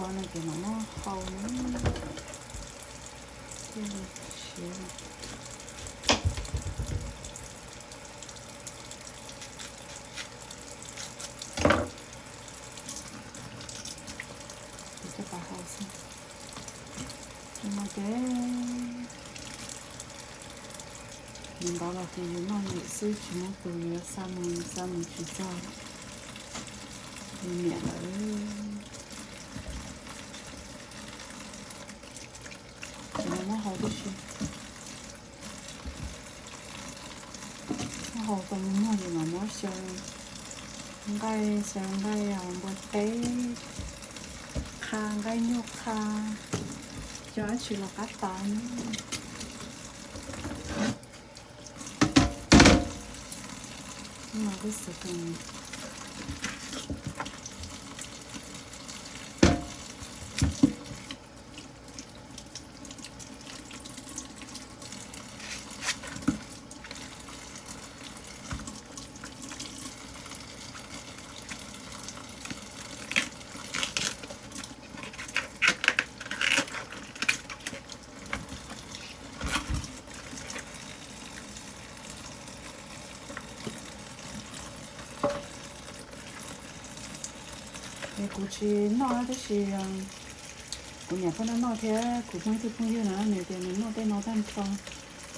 No ces mam muab hau na. Thiaj li siav. Ces coj pab hau xwb. Ces no ces nws ntov los ces yus noj yus xwb, tsis muaj tus yuav xa mus, xa mus tsis txog li niam lawm. Ces no muab hau tib si. Muab hau tau muag ces mam muab xyaw nqaij, xyaw nqaij npua teb, qha nqaij nyuj qha, cov dab tsi los qab tas. Es kuv tsis noj tab sis kuv niam pheej noj noj thiab kuv muaj ib tug phooj ywg na, nws tias nws noj tej no tag nrho,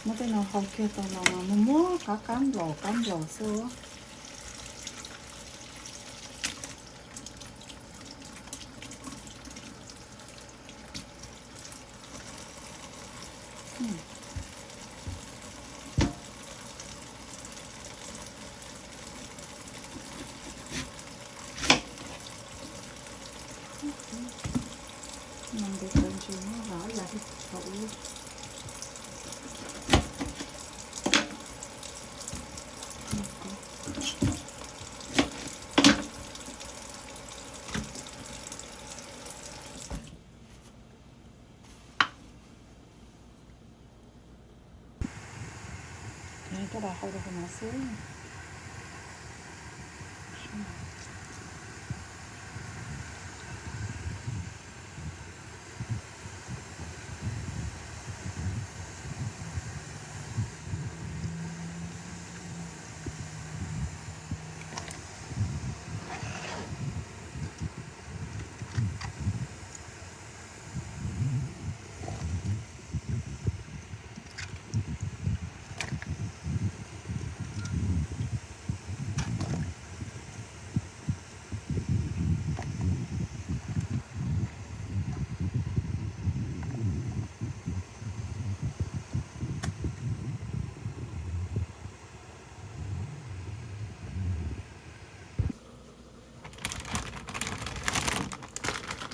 muab tej no hau kiag tau los mas muag muag qab qab nplaum qab nplaum xwb. Ntev kawg ntshe muab los ib yam li thaum ub. Coj los hau rau hauv no xwb.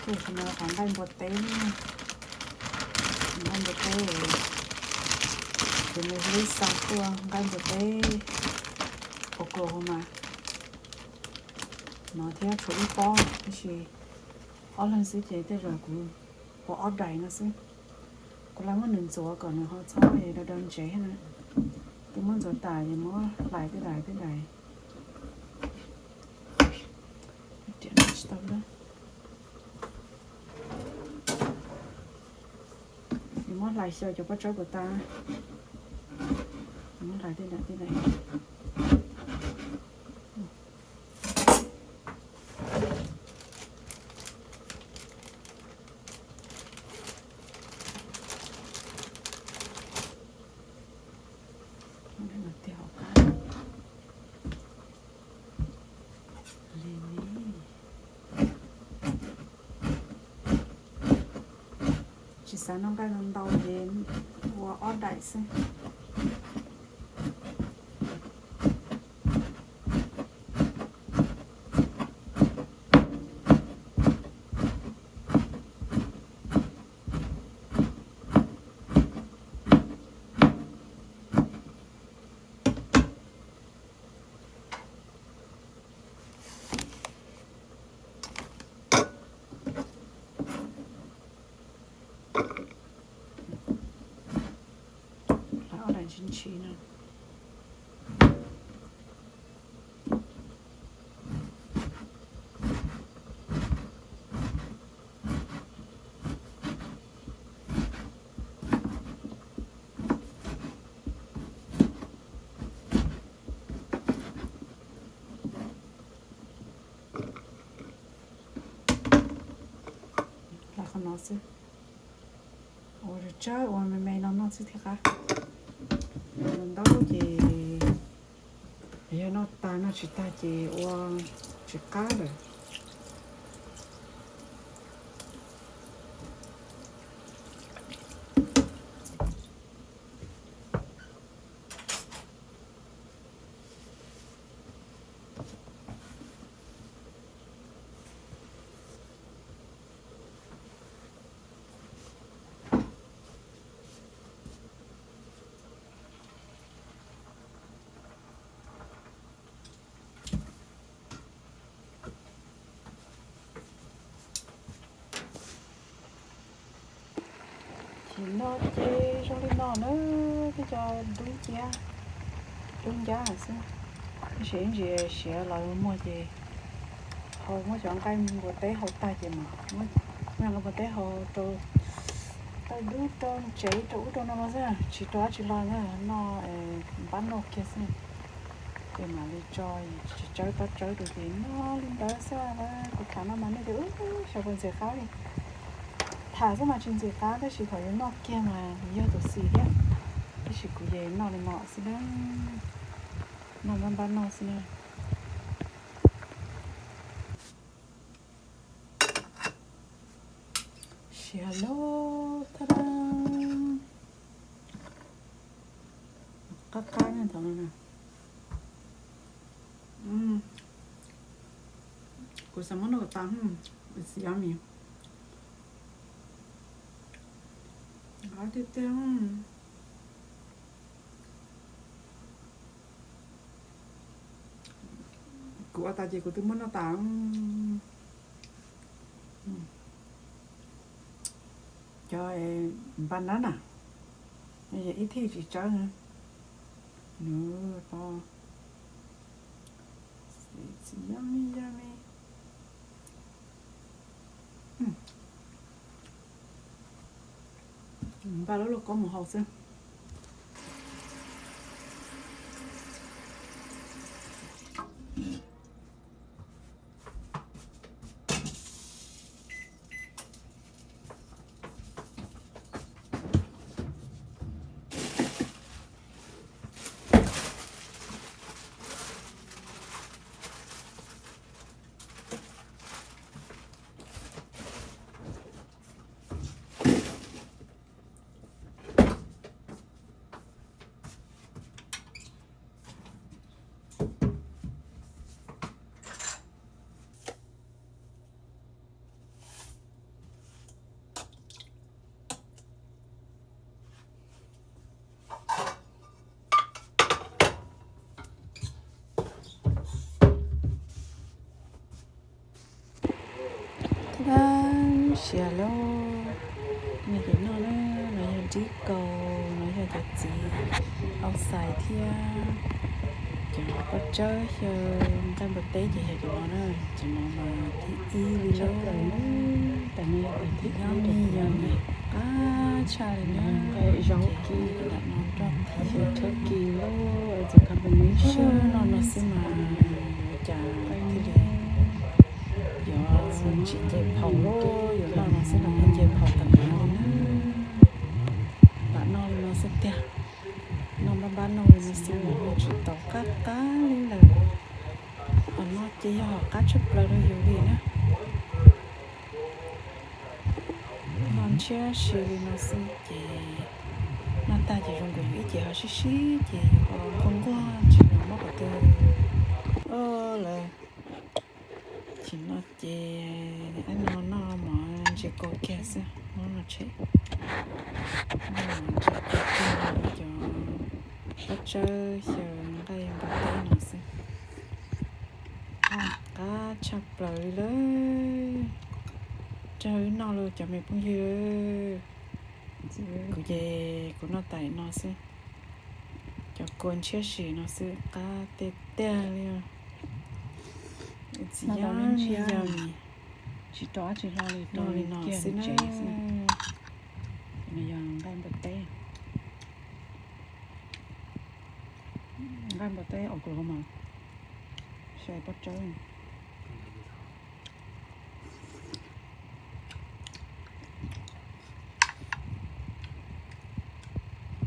Ces no qhov nqaij npua teb, nqaij npua teb, ces nws hlub xa tuaj nqaij npua teb, ua kos mas no thiab tshuav ib pob, tab sis ob leeg xwb ces tej zaum kuv ua ob daim no xwb. Kuv lam muab nws ntxuav kom nws ho txhob da da ntsev na. Ces muab ntxuav tas ces muab hlais tej daim tej daim. Tsis tau na. Ces muab hlais xyaw cov pob tsaib puas tas. Muab hlais tej daim tej daim. Tsis xav noj nqaij ntau ces ua ob daim xwb. Hlais ob daim ntshis ntshis no. Qhov no xwb, ua tsawb ua me me no noj xwb thiaj qab. Ntaub ces yog noj tag noj tsis tag ces ua tsis qab lawm. Ces no ces zoo li no na, peb cov dub nciab, dub nciab xwb. Tab sis ib ntsis siav los muag ces hau muab cov nqaij npua teb hau tag ces mas muab nqaij npua teb hau rau tawm dub rau ntsev rau ub rau no xwb, tsis rau dab tsi hlo na, noj npab noj kiag xwb. Ces mam li tso tsis tsawb tob tsawb rau ces noj li ntawd xwb. Kuv tham no mas nej tias xyov puas ntxim qab li. Tham xwb mas tsis ntxim qab tab sis thaum yus noj kiag mas yog tus xis thiab. Tab sis kuv ces noj li no xwb na, noj npab npab noj xwb na. Siav lauj, ta da. Qab qab na thaum no na. Kuv xav muab noj kom tas, it's yummy. Qab tiag tiag. Kuv ua tas ces kuv twb muab noj tas. Cov npab nab na, ib thij tsis tsawb na. Nws to, yummy yummy. Npaj lub lauj kaub mus hau xwb. Siav lauj, nej pom noj na, no yog dib kaus, no yog cov txiv au xais thiab cov pob tsawb xyaw nqaij npua teb ces yog cov no na, cov no mas thib ib li lauj. Yummy yummy, qab tshaj li na. Ces lam no nrog thiab. Sab no no xwb mas yuav cas thiaj li yuav tsis nce phaus lauj, yuav noj no xwb los yeej nce phaus tas mas li na. Lam noj li no xwb tiag, noj npab npab noj li no xwb mas noj tsis tau qab qab li lawm. Hom no ces yog hom qab tshaj plaws rau yus li na. Noj ntshiab si li no xwb ces noj tag ces zoo nkaus yus ib ce ho sib sib ces yus ho nquag nquag tsis nco muab qhov twg lawm. Ces no ces ab no noj mov ntsia kua kiag xwb, noj no tshem. Noj mov ntsia kua kiag cov pob tsawb xyaw nqaij npua teb no xwb. Qab tshaj plaws li lawm. Raws wb noj lauj cov me phooj ywg. Kuv ces kuv noj tas no xwb. Cov kua ntshiab si no xwb qab tiag tiag li. Tsis yog li, tsis rov tsis hlo li, noj li no xwb na. Yog nqaij npua teb, nqaij npua teb Oklahoma, xyaw pob tsawb.